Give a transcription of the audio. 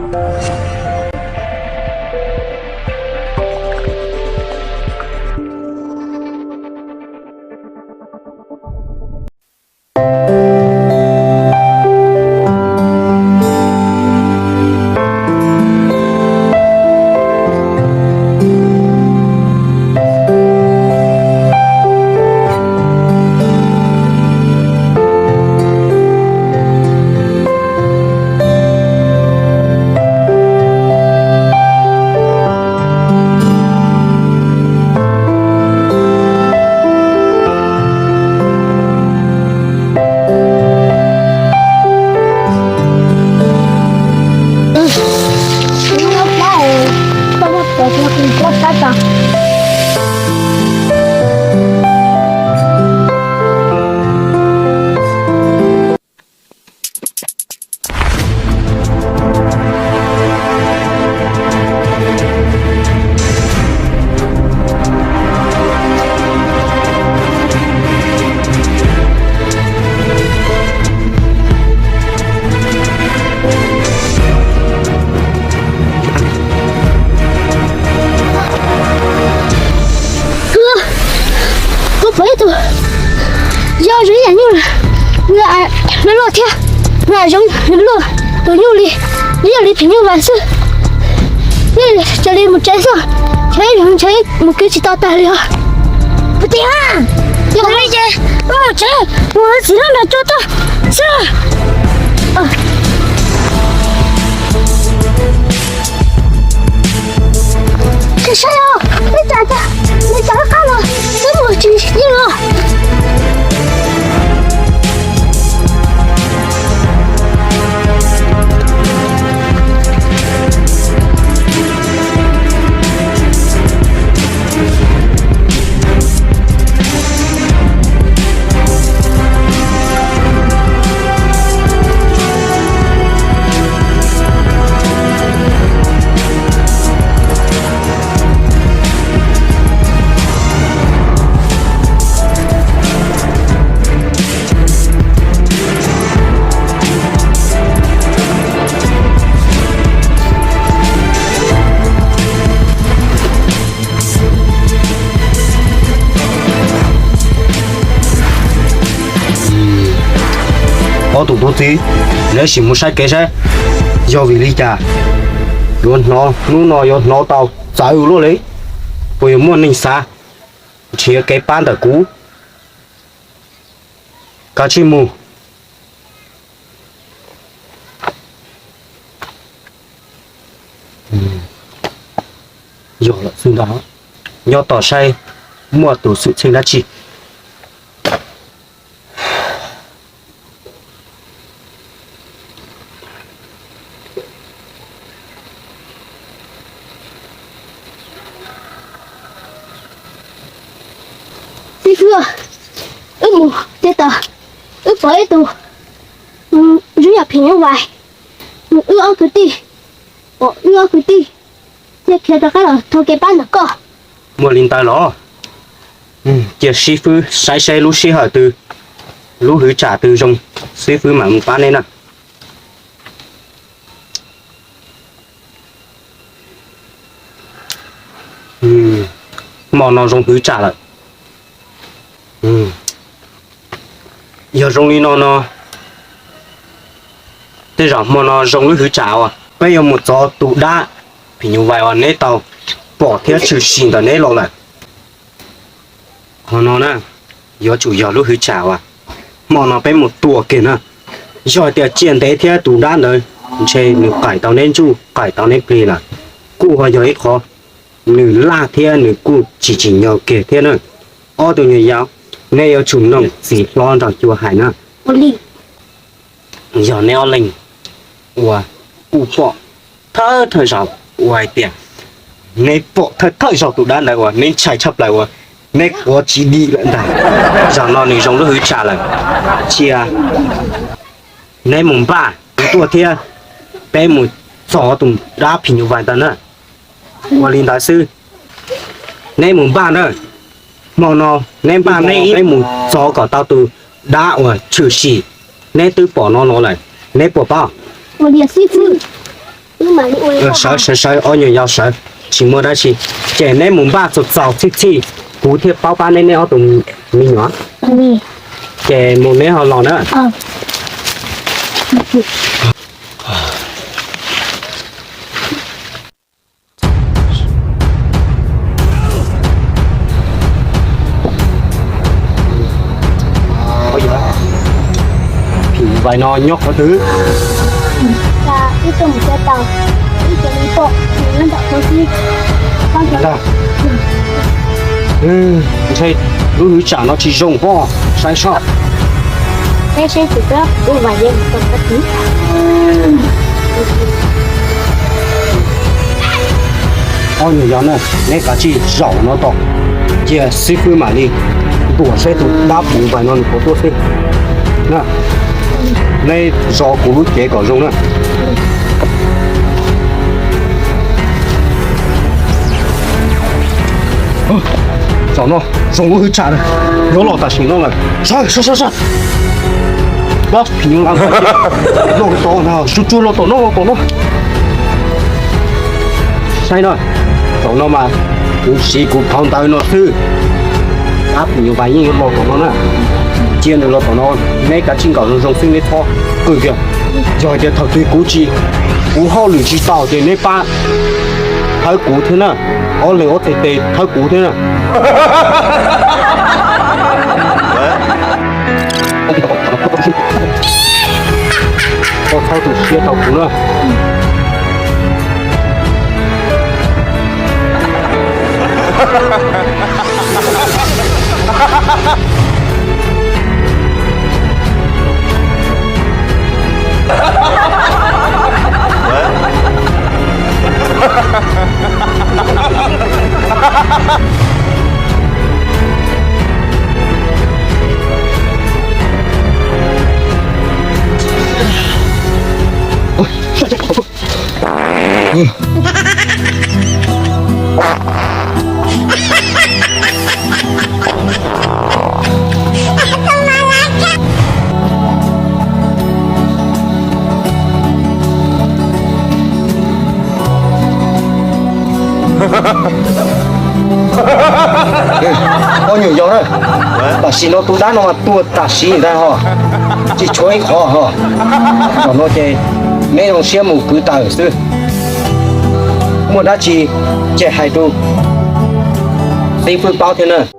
Kuv pom ib tug yog zoo ib yam nyuj, nws loj thiab, nws zoo nws luaj tus nyuj li, nws yog li phim nyuj vais xwb. Nej cia li mus tsev xwb, ntshe ib mus kwv tsis tau tag li os. Puas tiag? Yog li ces wb mus tsev, mus txiv lub nram cua tuaj xwb. Saib os, neb cas cas, neb cas lub qab los twb mus tsis yeej los. Ob tug tub txib, neb sim mus saib kev saib yog vim li cas yuav hnov, hnub no yuav hnov tau txawv luaj li. Puas yuav muaj neeg xav nrhiav kev pab ntawm kuv? Kav tsij mus. Yog lawm xwb ntag, nyob tos saib muaj tus xwm txheej dab tsi. Xib fwb, wb mus teb tau, wb pom ib tug zoo yam phim nyuj vais, nws wb ob kwv tij, pom wb ob kwv tij, thiaj khiav rov qab los thov kev pab ntawm koj. Muaj li ntawd los? Cia xib fwb saib seb lub sij hawm twg, lub hwv tsam twg zoo, xib fwb mam mus pab neb na. Hmo no zoo hwv tsam lawm. Yog zoo li no no, tej zaum hmo no zoo lub hwv tsam uas peb yuav mus txov tus dab phim nyuj vais uas neb tau pom thiab tshwm sim ntawm neb los lawm. Qhov no na, yuav tsum yog lub hwv tsam uas hmo no peb mus tua kiag na. Yog hais tias txij ntev thiab tus dab ntawd ntshe nws qaim tau neb ntsuj, qaim tau neb plig lawm, kuj ho yog ib qho nws laj thiab nws kuj tsis tsim nyog kiag thiab na. Ob tug nyuam yaus, neb yuav tsum mloog txiv hlob nraug cua hais na. Yog neb ob leeg uas kuj pom thawj thawj zaug, uas hais tias neb pom thawj thawj zaug tus dab ntawd uas neb ntshai tshaj plaws uas neb quav tsis dim lawm ntag, zaum no nws zoo lub hwv tsam lawm. Cia neb mus npaj tus tuaj thiab peb mus txov tus dab phim nyuj vais ntawd na. Ua li ntawd xwb, neb mus npaj na. Hmo no neb npaj no, neb mus txov kom tau tus dab uas tshwm sim neb twb pom no los lawm, neb puas paub? Ua li xib fwb. Sawv sawv sawv, ob nyuam yaus sawv, tsis muaj dab tsi. Ces neb mus npaj txaus txaus txhij txhij, kuv thiaj paub pab neb, neb ob tug me nyuam. Ces mus neb ho los na. Phim nyuj vais no nyob qhov twg? Ntshai lub hwv tsam no tsis zoo pob, saib soj. Ob nyuam yaus na, neb kav tsij zaum no tos, cia xib fwb mam li ntuas saib tus dab phim nyuj vais no nws puas tuaj xwb. Neb zov kuv lub cev kom zoo na. Zaum no zoo lub hwv tsam na, yuav los tam sim no lawm. Sawv sawv sawv sawv. Dab phim nyuj vais, los tom no, tsuag tsuag los tom no, los tom no. Saib no, zaum no mas kuv siv kuv phau ntawv no xwb, dab phim nyuj vais yeej yuav los tom no na. Cia nws los tom no, neb kav tsij nkaum zoo zoo xwb, neb txhob qw kiag. Yog hais tias thaum twg kuv tsis, kuv hauj lwm tsis tau ces neb pab thawb kuv thiab na, ob leeg ob txhais tes thawb kuv thiab na. Koj txhob tu siab rau kuv na. Ob nyuam yaus na, tam sim no tus dab no mas tuag tam sim ntag ho, tsis tshuav ib qho ho. Zaum no ces neb zoo siab mus kwv tawm xwb. Muaj dab tsi ces hais rau xib fwb paub thiab na.